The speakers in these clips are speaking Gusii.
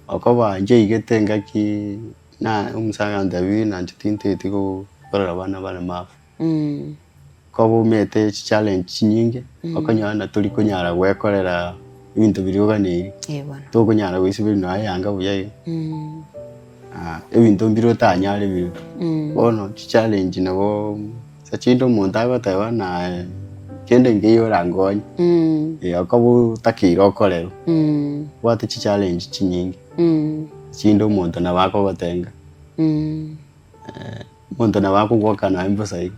Okoba inche aigete engaki na omosae agantebia buna inche tintageti korora abana abaremavu. Koba omanyete chichallenge chinyinge, okonyora na tori konyara gwekorera ebinto biria oganeiri, tokonyara goisiberia nonya eyanga buya iga, ebinto mbire otanyare biria. Bono chichallenge nabo ase chinde omonto agoteba naye kende nkeiyo orankonye, okoba otakeire okorerwe, obwate chichallenge chinyinge, chinde omonto nabo akogotenga. Omonto nabo akogwoka naye mbosa iga,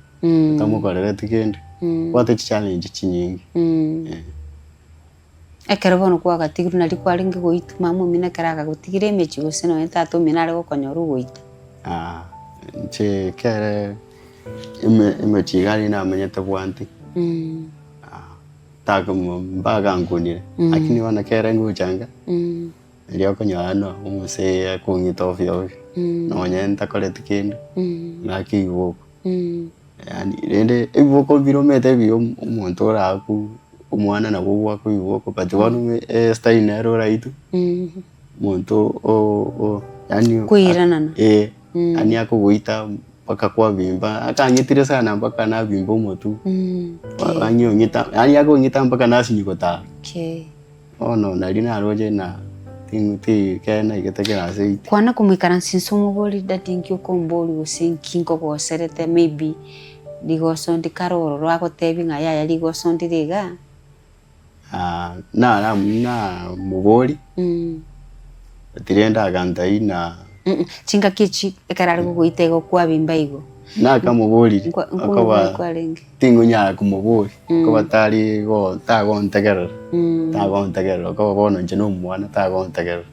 otamokorereti kende, obwate chichallenge chinyinge eh. Ekero bono kwagatigirwe nario kwarenge goitwa, mama omino ekero akagotigire emechie gose nonye tata omino are gokonyora ogoita. Inche ekere eme- emechie iga aria namenyete bwanti, takomo mbagankunire, lakini bono ekere ngocha nka. Erio okonyora ng'a omosee akong'ita ovyo ovyo, nonye ntakoreti kende, ng'ake ebiboko. Yaani rende ebiboko mbiromete ebiya omonto oraku omwana nabo ogwaka ebiboko but bono estyle nere oraitwe, omonto o- o yaani Koiranana. eh, yaani akogoita mpaka kwabimba, akang'itire sana mpaka nabimba omotwe, ang'ita yaani akong'ita mpaka nasinywa gotara. Bono nario naroche ng'a ting'uti ekero naigete kerase eight. Kwana komoikaransa inse omoborie daddy inki okomboria gose inki nkogoserete maybe rigoso ndikare ororo agotebie ng'a yaya rigoso ndire igaa. Nara namoboria, but rende agantebi ng'a. Chingaki echi ekero are gogoita igo kwabimba igo. Nakamoboririe, akoba. Tingonyara komoboria, koba tari go tagontegerera, tagontegerera okoba bono inche na omwana tagontegerera.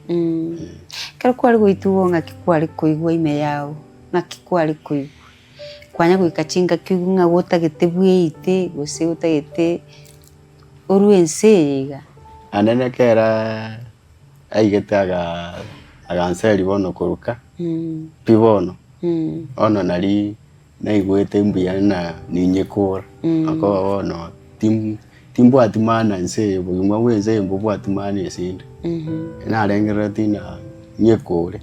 Ekero kware goitwa ng'aki kware koigwa ime yao, ng'aki kware koigwa? Kwanya goika chingaki oigwe ng'a otagete bweite gose otagete orwe ense eye iga? Naende nekera aigete aga aganseria bono koruka, pi bono, bono nari. Naigwete mbuya na ninyekora, akoba bono tim- timbwati maana ense eye, obogima bwa ense eye mbobwati maana ase inde. Narengereretie ng'a nyekore,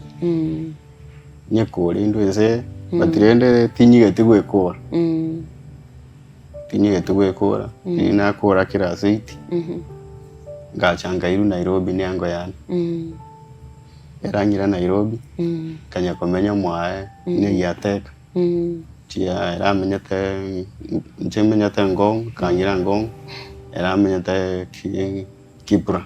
nyekore indwe ense eye, but rende tinyigeti goekora, tinyigeti goekora, riria nakora class eight, ngacha nkairwa Nairobi na engo yane. Erang'ira Nairobi, nkanya komenya mwaye na egiateka. Chia ere amenyete inche menyete Ngong, nkang'ira Ngong, ere amenyete ki Kibra.